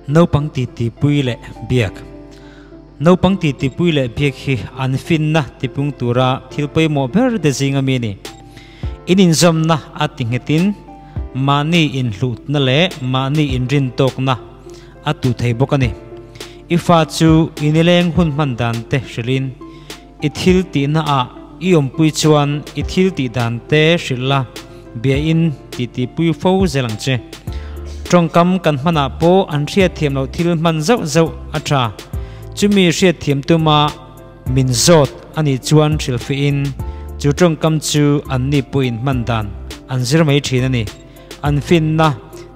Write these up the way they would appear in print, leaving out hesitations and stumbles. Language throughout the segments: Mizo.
Naupang titipui leh biak. Naupang titipui leh biak hi an finna tipung tura thil pawimawh ber te zinga mi a ni. In inzawmna a ti nghetin mahni inhluhtna leh mahni inrintawkna a tu thei bawk a ni. I fa chu i nileng hun hman dan te hrilhin i thil tihna ah i awmpui chuan i thil tih dan te hrilh la, bia in titipui fo zel ang che. Tawngkam kan hmanah pawh an hriatthiam loh thil hman zauh zauh a tha. Chumi hriatthiam tuma min zawt a nih chuan hrilhfihin chu tawngkam chu anni pawhin hman dan an zir mai thin a ni. An finna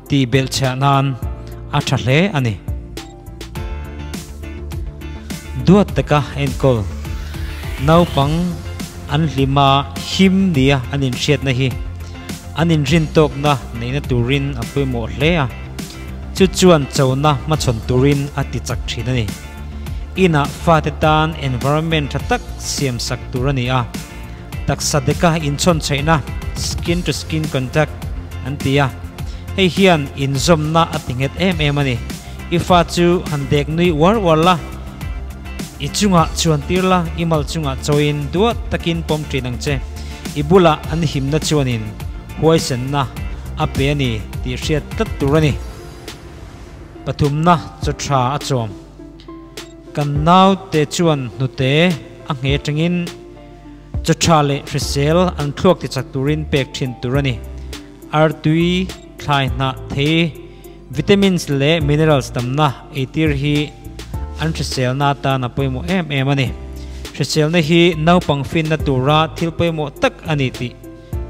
tih belhchhiah nan a tha hle a ni. Duat taka enkawl naupang an hlim a, him nia an inhriatna hi an inrintawkna neihna turin a pawimawh hle a, chu chuan chona hmachhawn turin a ti chak thin a ni. Inah fate tan environment tha tak siam sak tur a ni a, taksa deka inchhawnchhaihna, skin to skin contact, an ti a, hei hian inzawmna a ti nghet em em a ni. I fa chu han dek nui uar uar la, i chungah chuan tir la, i mal chungah chawiin duat takin pawm ṭin ang che. I bulah an himna chuanin huaisenna a pe a ni tih hriat tlat tur a ni. Pathumna chaw ṭha a chawm. Kan naute chuan hnute a ngheh aṭangin Chaw tha leh hrisel an thluak tichak turin pek thin tur a ni. Artui, thlai hnah, thei, vitamins leh minerals tamna eitir hi an hriselna atan a pawimawh em em a ni. Hriselna hi naupang finna tura thil pawimawh tak a ni tih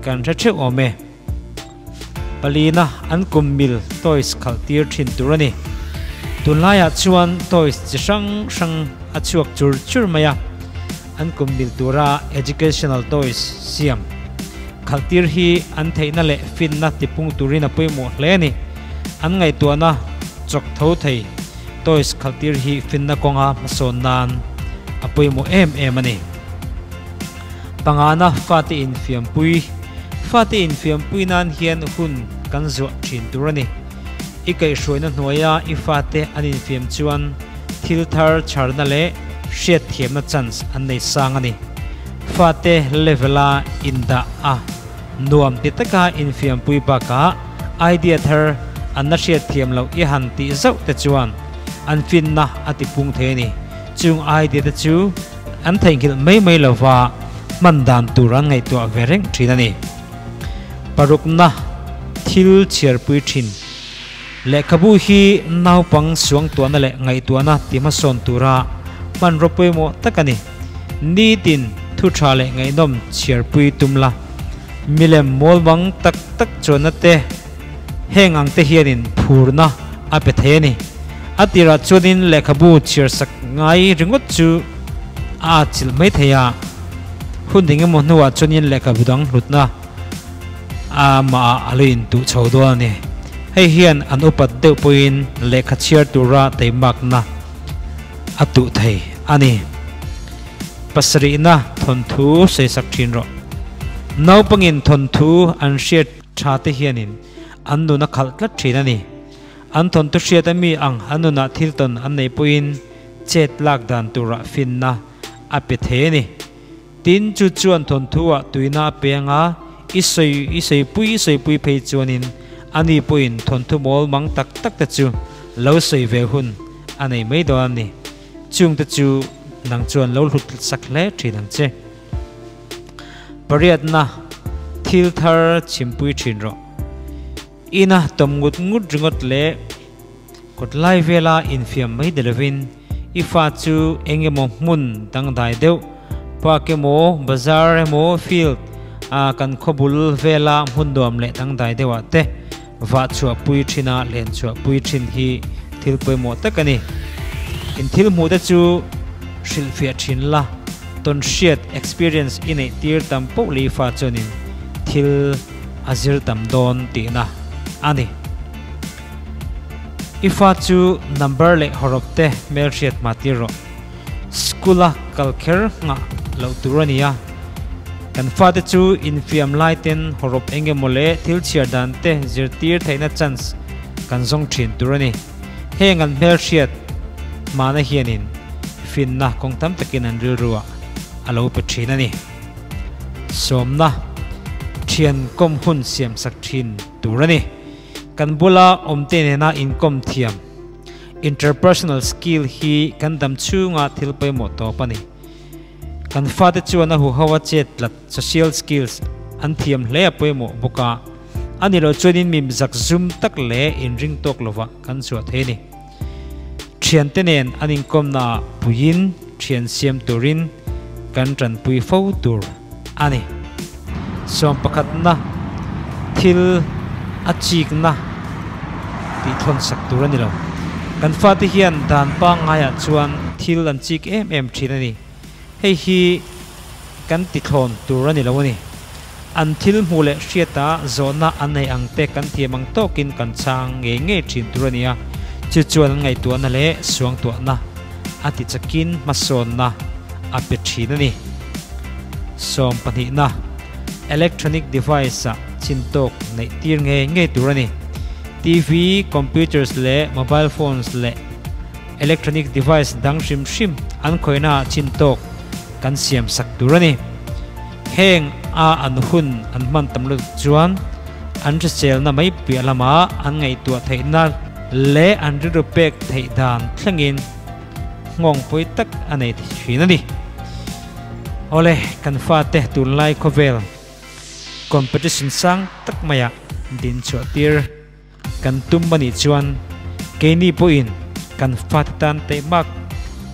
kan hre theuh awm e. Palina an kum mil toys khalh tir thin tur a ni. Tunlaiah chuan toys chi hrang hrang a chhuak chur chur mai a, an kum mil tura educational toys siam khalh tir hi an theihna leh finna tipung turin a pawimawh hle a ni. An ngaihtuahna chawk tho thei toys khalh tir hi finna kawnga hmasawn nan a pawimawh em em a ni. Pangana fate infiampui Fate infiampui nan hian hun kan zuah thin tur a ni. I kaihhruaina hnuaia i fate an infiam chuan thil thar chharna leh hriatthiamna chance an nei sang a ni. Fate level-a indah a nuam ti taka infiampui bakah idea thar an la hriatthiam loh i han tih zauh te chuan an finna a tipung thei a ni. Chung idea te chu An theihnghilh mai mai lova hman dan tur an ngaihtuah ve reng thin a ni. Parukna thil chhiarpui thin. Lehkhabu hi naupang suangtuahna leh ngaihtuahna ti hmasawn tura hmanraw pawimawh tak a ni. Nitin thu tha leh ngaihnawm chhiarpui tum la, milem mawlmang tak tak chuanna te heng ang te hianin phurna a pe thei a ni. A tirah chuanin lehkhabu chhiarsak ngai ringawt chu a atchilh mai thei a, hun eng emaw hnuah chuanin lehkhabu dang hlutna amahah a lo intuh chho dawn a ni. Hei hian an upat deuh pawhin lehkha chhiar tura teimakna a tuh thei a ni. Pasarihna thawnthu sawisak thin rawh. Naupangin thawnthu an hriat tha te hianin an nun a khalh tlat thin a ni. An thawnthu hriat a mi ang an nunah thil tawn an neih pawhin chet lak dan turah finna a pe thei a ni. Tin, chu chuan thawnthu ah tuina a pe anga i sawi i sawipui i sawipui phei chuanin ani pawhin thawnthu mawl mang tak tak te chu lo sawi ve hun a nei mai dawn a ni. Chungte chu nang chuan lo hlut sak hle thin ang che. Pariatna, Thil thar chhimpui thin rawh. Ina tawm ngut ngut ringawt leh kawt lai vela infiam mai ni lovin i fa chu eng emaw hmun dangdai deuh, park emaw, bazar emaw, field a kan khawbul vela hmun nuam leh dangdai deuhah te vah chhuahpui thin a, len chhuahpui thin hi thil pawimawh tak a ni. In thil hmuh te chu hrilhfiah thin la, tawnhriat, experience, i neih tir tam poh leh i fa chuanin thil a zir tam dawn tihna a ni. I fa chu number leh hawrawp te hmelhriat hma tir rawh. School a kal kher nghah loh tur a ni a. Kan fate chu infiam lai ten hawrawp eng emaw leh thil chhiar dan te zirtir theihna chance kan zawng thin tur a ni. Heng an hmelhriat hmana hianin finna kawng tam takin an rilruah a lo pe thin a ni. Sawmna, Thian kawm hun siamsak thin tur a ni. Kan bula awmte nena inkawm thiam, interpersonal skill, hi kan dam chhunga thil pawimawh tawp a ni. Kan fate chuan a huho a chet tlat, social skills, an thiam hle a pawimawh bawk a, a ni loh chuanin mim zak zum tak leh inring tawk lovah kan chhuah thei a ni. Thiante nen an inkawmnaah puiin thian siam turin kan tanpui fo tur a ni. Sawm pakhatna thil a chikna tih thawn sak tur a ni lo. Kan fate hian dan pangngaiah chuan thil an chik em em thin a ni. Hei hi kan ti thlawn tur a ni lo a ni. An thil hmuh leh hriata zawhna an nei ang te kan thiam ang tawkin kan chhang ngei ngei thin tur a ni a, chu chuan an ngaihtuahna leh suangtuahna a ti chakin hmasawnna a pe thin a ni. Sawmpahnihna, Electronic device-ah chintawk neih tir ngei ngei tur a ni. TV, computers leh mobile phones leh electronic device dang hrim hrim an khawihnaah chintawk kan siam sak tur a ni. Heng a an hun an hman tam lutuk chuan an hriselna mai piah lamah an ngaihtuah theihna leh an rilru pek theih dan thlengin nghawng pawi tak a nei thin a ni. Awle, kan fate tunlai khawvel competition sang tak maiah din chhuah tir Kan tum a nih chuan keini pawhin kan fate tan taihmak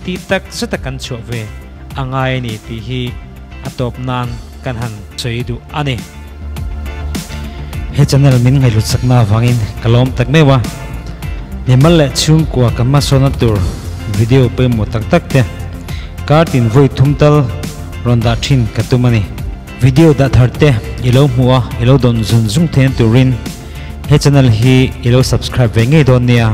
tih tak zeta kan chhuah ve a ngai a ni tih hi a tawp nan kan han sawi duh a ni. He channel min ngaihhlut sakna avangin ka lawm tak meuh a, mimal leh chhungkua kan hmasawnna tur video pawimawh tak tak te kar tin vawi thum tal rawn dah thin ka tum a ni. Video dah thar te i lo hmuh a, i lo dawn zun zung theihna turin He channel hi i lo subscribe ve ngei dawn nia.